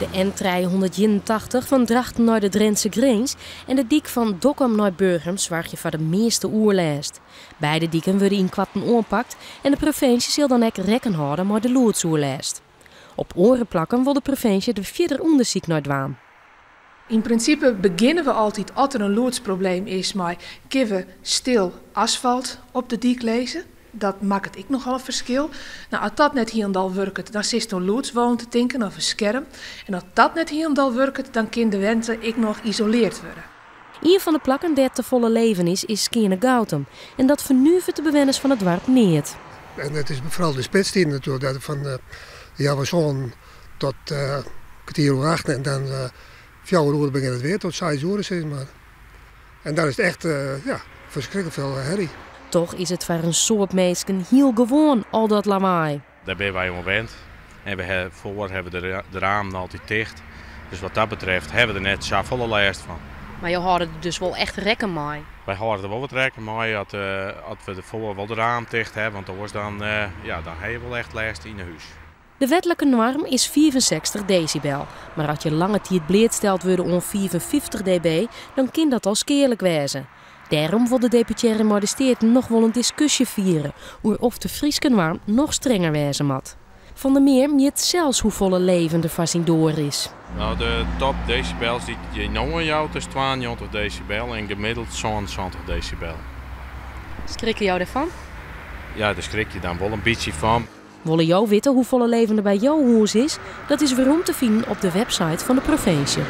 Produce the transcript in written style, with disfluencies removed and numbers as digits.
De N 381 fan Drachten nei de Drintse grins en de dyk fan Dokkum nei Burgum soargje foar de measte oerlêst. Beide diken wurde ynkoarten oanpakt en de provinsje sil dan ek rekken hâlde mei de lûdsoerlêst. Op oare plakken wol de provinsje der fierder ûndersyk nei dwaan. Yn prinsipe begjinne we altyd as der in lûdsprobleem is mei kinne we stil asfalt op de dyk lizze. Dat makket ek nochal in ferskil. No, as dat net hielendal wurket, dan sitst oan lûdswallen te tinken of in skerm. En as dat net hielendal wurket, dan kin de wente ek noch isoleard wurde. Ien fan de plakken dêr't tefolle leven is, is Skearnegoutum. En dat fernuveret de bewenners fan it doarp neat. En it is foaral de spitstiden natuerlik, dat fan healwei sânen tot kertier oer achten en dan fjouwer oere begjint it weer tot seis oere sis mar. En dan is it echt ja, ferskriklik folle herrie. Toch is it foar in soad minsken hiel gewoan, al dat lawaai. Dêr binne wy oan wend. En we ha, foar hawwe we de ramen altyd ticht. Dus wat dat betreft hawwe we der net safolle lêst fan. Mar jo hâlde der dus wol echt rekken mei? Wy hâlde der wol wat rekken mei at we derfoar wol de raam ticht hawwe, want oars dan, ja, dan ha je wol echt lêst yn 'e hús. De wetlike noarm is 65 desibel, mar as je lange tiid bleatsteld wurde oan 55 dB, dan kin dat al skealik wêze. Dêrom wol de deputearre mei de Steaten noch wol in diskusje fiere oer oft de Fryske noarm noch strenger wêze moat. Van der Meer mjit sels hoefolle leven der foar syn doar is. No, de top desibels dy't je no oanjout is 92 desibel en gemiddeld 77 desibel. Skrikke jo dêrfan? Ja, dêr skrik je dan wol in bytsje fan. Wolle jo witte hoefolle leven der by jo hûs is? Dat is werom te finen op de website fan de provinsje.